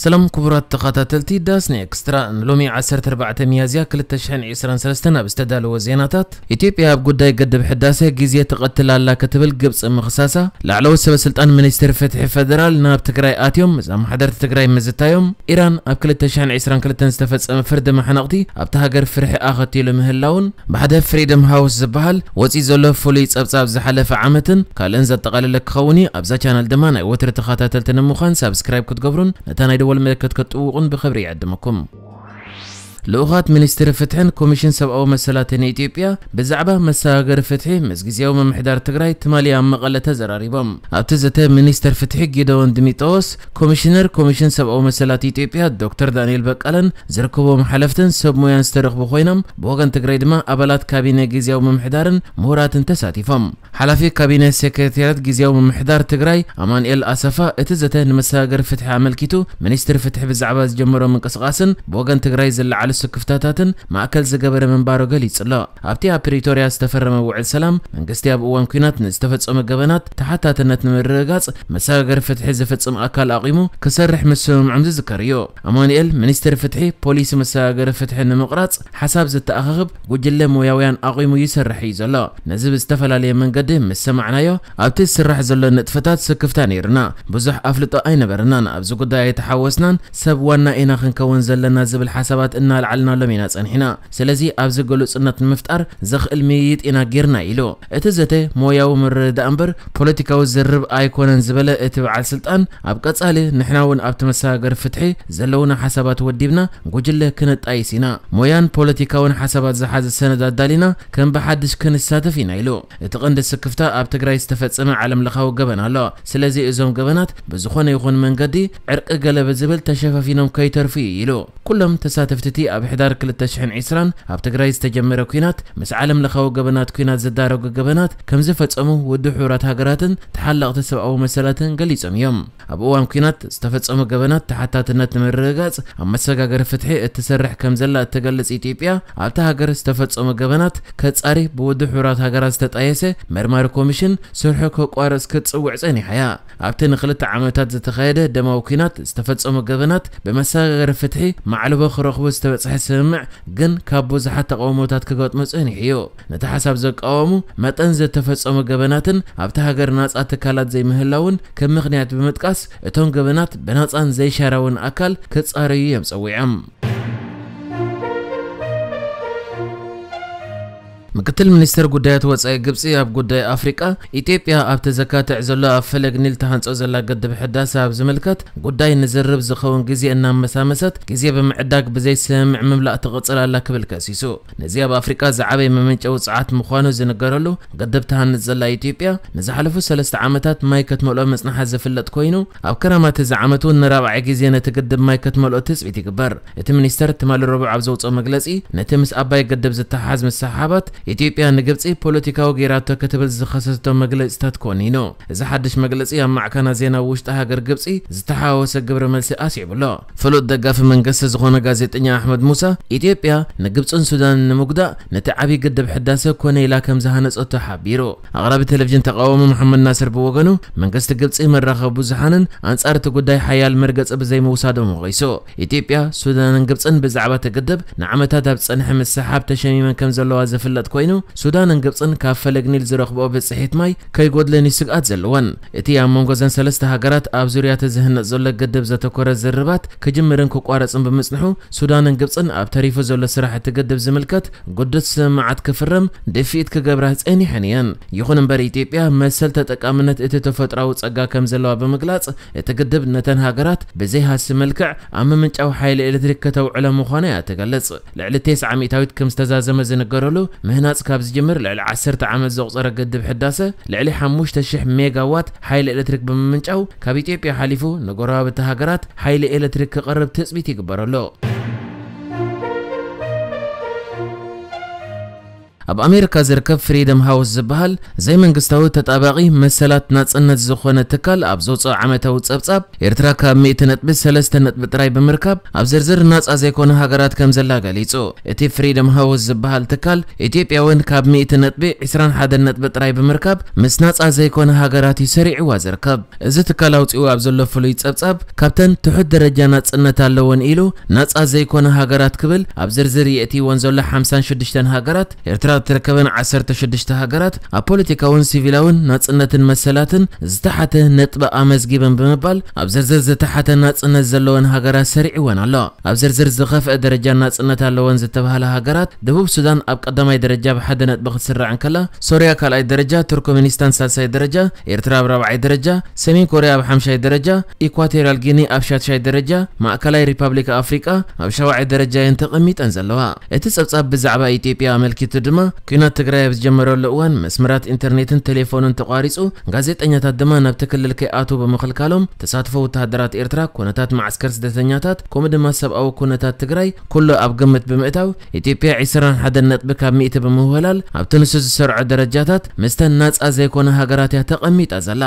ሰላም ክቡራት ተኸታተልቲ ዳስኒ ኤክስትራ፣ ንሎሚ ዓሰርተ ኣርባዕተ ሚያዝያ ክልተ ሽሕን ዕስራን ሰለስተን ኣብ ዝተዳለወ ዜናታት፣ ኢትዮጵያ ኣብ ጉዳይ ግድብ ሕዳሰ ግዜ ትቐትል ኣላ ክትብል ግብፂ ምኽሳሳ፣ ላዕለዎት ሰበ ስልጣን ሚኒስቴር ፍትሒ ፌደራል ናብ ትግራይ ኣትዮም ምስ ኣመሓደርቲ ትግራይ ምዝታዮም፣ ኢራን ኣብ ክልተ ሽሕን ዕስራን ክልተን ዝተፈጸመ ፍርዲ መሓነቕቲ ኣብታ ሃገር ፍርሒ ኣኸቲሉ ምህላውን፣ ብሓደ ፍሪደም ሃውስ ዝበሃል ወፂ ዘሎ ፍሉይ ጸብጻብ ዝሓለፈ ዓመትን ካልእን ዘጠቓለለ ክኸውን እዩ። ኣብዛ ቻናል ድማ ናይ ወትሪ ተኸታተልቲ ንምዃን ሳብስክራይብ ክትገብሩን ነታ ናይ ደወል ምልክት ክትጥውቑን ብኽብሪ ይዕድመኩም። ልኡኻት ሚኒስትሪ ፍትሕን ኮሚሽን ሰብኣዊ መሰላትን ኢትዮጵያ ብዛዕባ መሰጋገሪ ፍትሒ ምስ ግዜያዊ ምምሕዳር ትግራይ ትማሊ ኣብ መቐለ ተዘራሪቦም። ኣብቲ ዘተ ሚኒስትር ፍትሒ ጊደዎን ድሚጠዎስ፣ ኮሚሽነር ኮሚሽን ሰብኣዊ መሰላት ኢትዮጵያ ዶክተር ዳንኤል በቀለን ዝርከቦም ሓለፍትን ሰብ ሞያን ዝተረኽቡ ኮይኖም፣ ብወገን ትግራይ ድማ ኣባላት ካቢነ ግዜያዊ ምምሕዳርን ምሁራትን ተሳቲፎም። ሓላፊ ካቢነ ሴክሬታሪያት ግዜያዊ ምምሕዳር ትግራይ ኣማኑኤል ኣሰፋ፣ እቲ ዘተ ንመሰጋገሪ ፍትሒ ኣመልኪቱ ሚኒስትሪ ፍትሒ ብዛዕባ ዝጀመሮ ምንቅስቓስን ብወገን ትግራይ ዝለዓሉ ስክፍታታትን ማእከል ዝገበረ ምንባሩ ገሊጹ ኣሎ። ኣብቲ ኣብ ፕሪቶርያ ዝተፈረመ ውዕል ሰላም፣ መንግስቲ ኣብ እዋን ኲናት ንዝተፈጸመ ገበናት ተሓታትነት ንምርግጋጽ መሰጋገሪ ፍትሒ ዝፍጽም ኣካል ኣቒሙ ክሰርሕ ምስምምዖም ዝዝከር እዩ። ኣማኑኤል፣ ሚኒስትሪ ፍትሒ ፖሊሲ መሰጋገሪ ፍትሒ ንምቕራጽ ሓሳብ ዘተኣኻኽብ ጉጅለ ሞያውያን ኣቒሙ ይሰርሕ እዩ ዘሎ። ነዚ ብዝተፈላለየ መንገዲ ምስ ሰማዕናዮ፣ ኣብቲ ዝስራሕ ዘሎ ንጥፈታት ስክፍታ ነይርና። ብዙሕ ኣፍልጦ ኣይነበረናን፣ ኣብዚ ጉዳይ ኣይተሓወስናን፣ ሰብ ዋና ኢና ክንከውን ዘለና ዝብል ሓሳባት እናልዓልናሎም ኢና ጸኒሕና። ስለዚ ኣብዚ ግሉጽነት ንምፍጣር ዘኽእል ምይይጥ ኢና ጌርና ኢሉ። እቲ ዘተ ሞያዊ ምርድዳእ እምበር ፖለቲካዊ ዝርርብ ኣይኮነን ዝበለ እቲ በዓል ስልጣን፣ ኣብ ቀጻሊ ንሕና እውን ኣብቲ መሰጋገሪ ፍትሒ ዘለውና ሓሳባት ወዲብና ጉጅለ ክነጣይስ ኢና። ሞያን ፖለቲካውን ሓሳባት ዝሓዘ ሰነድ ኣዳሊና ከም ብሓድሽ ክንሳተፍ ኢና ኢሉ። እቲ ቀንዲ ስክፍታ ኣብ ትግራይ ዝተፈጸመ ዓለም ለኻዊ ገበን ኣሎ። ስለዚ እዞም ገበናት ብዝኾነ ይኹን መንገዲ ዕርቂ ገለ ብዝብል ተሸፋፊኖም ከይተርፉ እዩ ኢሉ። ኩሎም ተሳተፍቲ እቲ ኣብ ሕዳር ክልተ ሽሕን ዕስራን ኣብ ትግራይ ዝተጀመረ ኲናት ምስ ዓለም ለኻዊ ገበናት ኲናት ዝዳረጉ ገበናት ከም ዝፈጸሙ ውድብ ሕቡራት ሃገራትን ተሓለቕቲ ሰብኣዊ መሰላትን ገሊጾም እዮም። ኣብ እዋን ኲናት ዝተፈጸሙ ገበናት ተሓታትነት ንምርግጋጽ ኣብ መሰጋገሪ ፍትሒ እትሰርሕ ከም ዘላ እትገልጽ ኢትዮጵያ፣ ኣብታ ሃገር ዝተፈጸሙ ገበናት ከጻሪ ብውድብ ሕቡራት ሃገራት ዝተጣየሰ መርማሪ ኮሚሽን ስርሑ ከቋርጽ ክትጽውዕ ጸኒሓ እያ። ኣብቲ ንክልተ ዓመታት ዝተኻየደ ደማዊ ኲናት ዝተፈጸሙ ገበናት ብመሰጋገሪ ፍትሒ ማዕልቦ ክረኽቡ ዝተበጽሐ ስምምዕ ግን ካብ ብዙሓት ተቃውሞታት ክገጥሞ ጸኒሑ እዩ። ነቲ ሓሳብ ዘቃወሙ መጠን ዝተፈጸሙ ገበናትን ኣብቲ ሃገር ናጻ ትካላት ዘይምህላውን ከም ምኽንያት ብምጥቃስ እቶም ገበናት ብናጻን ዘይሻራውን ኣካል ክጻረዩ እዮም ጸዊዖም። ምክትል ሚኒስተር ጉዳያት ወጻኢ ግብጺ ኣብ ጉዳይ ኣፍሪቃ፣ ኢትዮጵያ ኣብ ተዘካትዕ ዘሎ ኣብ ፈለግ ኒል ተሃንጾ ዘላ ግድብ ሕዳሰ ኣብ ዝምልከት ጉዳይ ንዝርብ ዝኸውን ግዜ እናመሳመሰት፣ ግዜ ብምዕዳግ ብዘይ ስምምዕ ምምላእ ትቕጽል ኣላ ክብል ከሲሱ። ነዚ ኣብ ኣፍሪቃ ዝዓበየ መመንጨዊ ጸዓት ምዃኑ ዝንገረሉ ግድብ ትሃንጽ ዘላ ኢትዮጵያ፣ ንዝሓለፉ ሰለስተ ዓመታት ማይ ክትመልኦ ምጽንሓ ዝፍለጥ ኮይኑ፣ ኣብ ክረማት እዚ ዓመት እውን ንራብዓይ ግዜ ነቲ ግድብ ማይ ክትመልኦ ትጽቢት ይግበር። እቲ ሚኒስተር ትማሊ ረቡዕ ኣብ ዘውጽኦ መግለጺ፣ ነቲ ምስ ኣባይ ግድብ ዝተሓሓዝ ምስሕሓባት ኢትዮጵያ ንግብጺ ፖለቲካዊ ገይራቶ ክትብል ዝኸሰሰቶ መግለጺታት ኮኒኑ። እዚ ሓድሽ መግለጺ ኣብ ማዕከና ዜና ውሽጢ ሃገር ግብጺ ዝተሓዋወሰ ግብረ መልሲ ኣስዒቡ ኣሎ። ፍሉጥ ደጋፊ መንግስቲ ዝኾነ ጋዜጠኛ ኣሕመድ ሙሳ፣ ኢትዮጵያ ንግብጽን ሱዳንን ንምጉዳእ ነቲ ዓብዪ ግድብ ሕዳሰ ኮነ ኢላ ከም ዝሃነጸቶ ሓቢሩ። ኣቕራቢ ቴሌቪዥን ተቃውሞ መሓመድ ናስር ብወገኑ፣ መንግስቲ ግብጺ መራኸቢ ብዙሓንን ኣንጻር እቲ ጉዳይ ሓያል መርገጺ ብዘይምውሳዶም ወቒሱ። ኢትዮጵያ፣ ሱዳንን ግብጽን ብዛዕባ እቲ ግድብ ንዓመታት ኣብ ዝጸንሐ ምስሕሓብ ተሸሚመን ከም ዘለዋ ዝፍለጥ ኮይኑ፣ ሱዳንን ግብጽን ካብ ፈለግ ኒል ዝረኽብኦ ብጽሒት ማይ ከይጎድለን እዩ ስግኣት ዘለወን። እቲ ኣብ መንጎ እዘን ሰለስተ ሃገራት ኣብ ዙርያ እቲ ዝህነጽ ዘሎ ግድብ ዘተኮረ ዝርርባት ክጅምርን ክቋረጽን ብምጽንሑ፣ ሱዳንን ግብጽን ኣብ ተሪፉ ዘሎ ስራሕ እቲ ግድብ ዝምልከት ግዱድ ስምምዓት ክፍረም ድፍኢት ክገብራ ጸኒሐን እየን። ይኹን እምበር፣ ኢትዮጵያ መሰል ተጠቃምነት እቲ ተፈጥሮኣዊ ጸጋ ከም ዘለዋ ብምግላጽ፣ እቲ ግድብ ነተን ሃገራት ብዘይሃሲ መልክዕ ኣብ ምምንጫው ሓይሊ ኤሌክትሪክ ከተውዕሎ ምዃና እያ ትገልጽ። ልዕሊ ተስዓ ሚእታዊት ከም ዝተዛዘመ ዝንገረሉ ምህናጽ ካብ ዝጅምር ልዕሊ ዓሰርተ ዓመት ዘቑጸረ ግድብ ሕዳሰ፣ ልዕሊ ሓሙሽተ ሽሕ ሜጋዋት ሓይሊ ኤሌክትሪክ ብምምንጫው፣ ካብ ኢትዮጵያ ሓሊፉ ንጎረባብቲ ሃገራት ሓይሊ ኤሌክትሪክ ክቐርብ ትጽቢት ይግበረሉ። ኣብ ኣሜሪካ ዝርከብ ፍሪደም ሃውስ ዝበሃል ዘይመንግስታዊ ተጣባቂ መሰላት ናጽነት ዝኾነ ትካል ኣብ ዘውፅኦ ዓመታዊ ጸብጻብ፣ ኤርትራ ካብ ሚእቲ ነጥቢ ሰለስተ ነጥቢ ጥራይ ብምርካብ ኣብ ዝርዝር ናጻ ዘይኮነ ሃገራት ከም ዘላ ገሊጹ። እቲ ፍሪደም ሃውስ ዝበሃል ትካል፣ ኢትዮጵያ እውን ካብ ሚእቲ ነጥቢ ዕስራን ሓደን ነጥቢ ጥራይ ብምርካብ ምስ ናጻ ዘይኮነ ሃገራት እዩ ሰሪዕዋ ዝርከብ። እዚ ትካል ኣውጺኡ ኣብ ዘሎ ፍሉይ ጸብጻብ፣ ካብተን ትሑት ደረጃ ናጽነት ኣለወን ኢሉ ናጻ ዘይኮነ ሃገራት ክብል ኣብ ዝርዝር የእትይወን ዘሎ ሓምሳን ሽዱሽተን ሃገራት፣ ኤርትራ እትርከበን ዓሰርተ ሽዱሽተ ሃገራት፣ ኣብ ፖለቲካውን ሲቪላውን ናጽነትን መሰላትን ዝተሓተ ነጥቢ ኣመዝጊበን ብምባል፣ ኣብ ዝርዝር ዝተሓተ ናጽነት ዘለወን ሃገራት ሰሪዕወን ኣሎ። ኣብ ዝርዝር ዝኸፍአ ደረጃ ናጽነት ኣለወን ዝተባህላ ሃገራት፣ ደቡብ ሱዳን ኣብ ቀዳማይ ደረጃ ብሓደ ነጥቢ ክትስራዕ እንከላ፣ ሶርያ ካልኣይ ደረጃ፣ ቱርክሜኒስታን ሳልሳይ ደረጃ፣ ኤርትራ ኣብ ራብዓይ ደረጃ፣ ሰሜን ኮርያ ኣብ ሓምሻይ ደረጃ፣ ኢኳቶሪያል ጊኒ ኣብ ሻድሻይ ደረጃ፣ ማእከላይ ሪፓብሊክ ኣፍሪቃ ኣብ ሻውዓይ ደረጃ እየን ተቐሚጠን ዘለዋ። እቲ ጸብጻብ ብዛዕባ ኢትዮጵያ ኣመልኪቱ ድማ፣ ኲናት ትግራይ ኣብ ዝጀመረሉ እዋን መስመራት ኢንተርኔትን ቴሌፎንን ተቋሪጹ፣ ጋዜጠኛታት ድማ ናብቲ ክልል ከይኣትዉ ብምኽልካሎም፣ ተሳትፎ ወተሃደራት ኤርትራ፣ ኩነታት መዓስከር ስደተኛታት፣ ከምኡ ድማ ሰብኣዊ ኩነታት ትግራይ ኩሉ ኣብ ግምት ብምእታው፣ ኢትዮጵያ ዕስራን ሓደን ነጥቢ ካብ ሚእቲ ብምውህላል፣ ኣብቲ ንሱ ዝሰርዖ ደረጃታት ምስተን ናጻ ዘይኮነ ሃገራት እያ ተቐሚጣ ዘላ።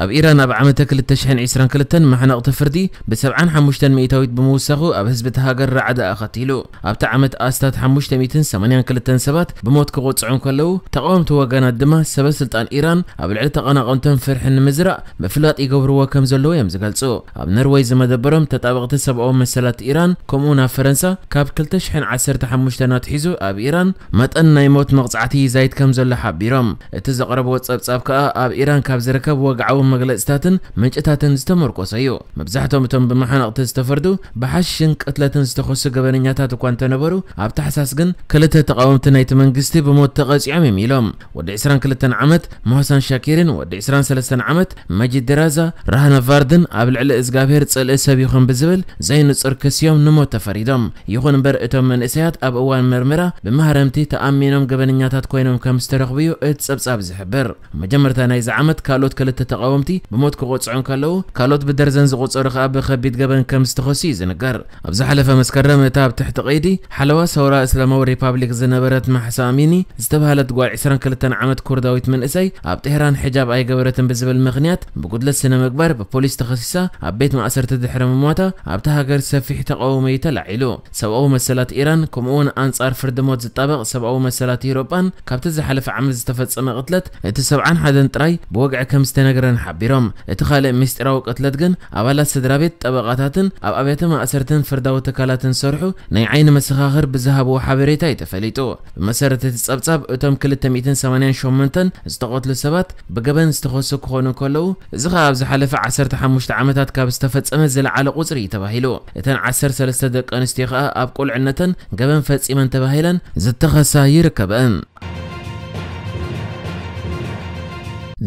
ኣብ ኢራን ኣብ ዓመተ ክልተ ሽሕን ዕስራን ክልተን መሓነቕቲ ፍርዲ ብሰብዓን ሓሙሽተን ሚእታዊት ብምውሳኹ ኣብ ህዝቢ እቲ ሃገር ራዕዲ ኣኸቲሉ። ኣብቲ ዓመት ኣስታት ሓሙሽተ ሚእትን ሰማንያን ክልተን ሰባት ብሞት ክቕጽዑ እንከለዉ፣ ተቓወምቲ ወገናት ድማ ሰበ ስልጣን ኢራን ኣብ ልዕሊ ተቐናቐንቶም ፍርሒ ንምዝራእ ምፍላጥ ይገብርዎ ከም ዘለዉ እዮም ዝገልጹ። ኣብ ነርወይ ዝመደበሮም ተጣበቕቲ ሰብኣዊ መሰላት ኢራን፣ ከምኡውን ኣብ ፈረንሳ ካብ ክልተ ሽሕን ዓሰርተ ሓሙሽተን ኣትሒዙ ኣብ ኢራን መጠን ናይ ሞት መቕጻዕቲ ይዛይድ ከም ዘሎ ሓቢሮም። እቲ ዘቕረብዎ ጸብጻብ ከኣ ኣብ ኢራን ካብ ዝርከብ ወግዓዊ መግለጽታትን ምንጭታትን ዝተመርኮሰ እዩ። መብዛሕቶም እቶም ብመሓነቕቲ ዝተፈርዱ ብሓሽሽን ቅትለትን ዝተኸሱ ገበነኛታት እኳ እንተነበሩ፣ ኣብ ታሕሳስ ግን ክልተ ተቓወምቲ ናይቲ መንግስቲ ብሞት ተቐጺዖም እዮም ኢሎም። ወዲ ዕስራን ክልተን ዓመት ሞህሳን ሻኪርን ወዲ ዕስራን ሰለስተን ዓመት መጂድ ደራዛ ራህነቫርድን ኣብ ልዕሊ እግዚኣብሔር ጽልኢ ሰብ ይኹን ብዝብል ዘይንጹር ክሲ እዮም ንሞት ተፈሪዶም። ይኹን እምበር፣ እቶም መንእሰያት ኣብ እዋን መርመራ ብማህረምቲ ተኣሚኖም ገበነኛታት ኮይኖም ከም ዝተረኽቡ እዩ እቲ ጸብጻብ ዝሕብር። ኣብ መጀመርታ ናይዚ ዓመት ካልኦት ክልተ ተቓወምቲ ብሞት ክቕጽዑ እንከለዉ፣ ካልኦት ብደርዘን ዝቑጸሩ ከኣ ብኸቢድ ገበን ከም ዝተኸሱ እዩ ዝንገር። ኣብ ዝሓለፈ መስከረም፣ እታ ኣብ ትሕቲ ቀይዲ ሓለዋ ሰውራ እስላማዊ ሪፓብሊክ ዝነበረት ማሕሳ ኣሚኒ ዝተባህለት ጓል ዕስራን ክልተን ዓመት ኩርዳዊት መንእሰይ፣ ኣብ ጤህራን ሕጃብ ኣይገበረትን ብዝብል ምኽንያት ብጉድለት ስነ ምግባር ብፖሊስ ተኸሲሳ ኣብ ቤት ማእሰርቲ ድሕሪ ምሟታ፣ ኣብታ ሃገር ሰፊሕ ተቓውሞ እዩ ተላዒሉ። ሰብኣዊ መሰላት ኢራን፣ ከምኡውን ኣንጻር ፍርዲ ሞት ዝጣበቕ ሰብኣዊ መሰላት ኤውሮጳን ካብቲ ዝሓለፈ ዓመት ዝተፈጸመ ቅትለት እቲ ሰብዓን ሓደን ጥራይ ብወግዒ ከም ዝተነግረን ሓቢሮም። እቲ ካልእ ምስጢራዊ ቅትለት ግን ኣባላት ስድራ ቤት፣ ጠበቓታትን ኣብ ኣብያተ ማእሰርትን ፍርዳዊ ትካላትን ዝሰርሑ ናይ ዓይኒ መሰኻኽር ብዝሃብዎ ሓበሬታ እዩ ተፈሊጡ። ብመሰረት እቲ ጸብጻብ፣ እቶም ክልተ ሚእትን ሰማንያን ሸሞንተን ዝተቐትሉ ሰባት ብገበን ዝተኸሱ ክኾኑ ከለዉ፣ እዚ ኸኣ ኣብ ዝሓለፈ ዓሰርተ ሓሙሽተ ዓመታት ካብ ዝተፈጸመ ዝለዓለ ቁጽሪ እዩ ተባሂሉ። እተን ዓሰርተ ሰለስተ ደቂ ኣንስትዮ ኸኣ ኣብ ቁልዕነተን ገበን ፈጺመን ተባሂለን ዝተኸሳ ይርከበን።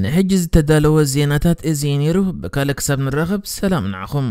ንሕጂ ዝተዳለወ ዜናታት እዚ እዩ ነይሩ። ብካልእ ክሳብ ንራኸብ፣ ሰላም ንዓኹም።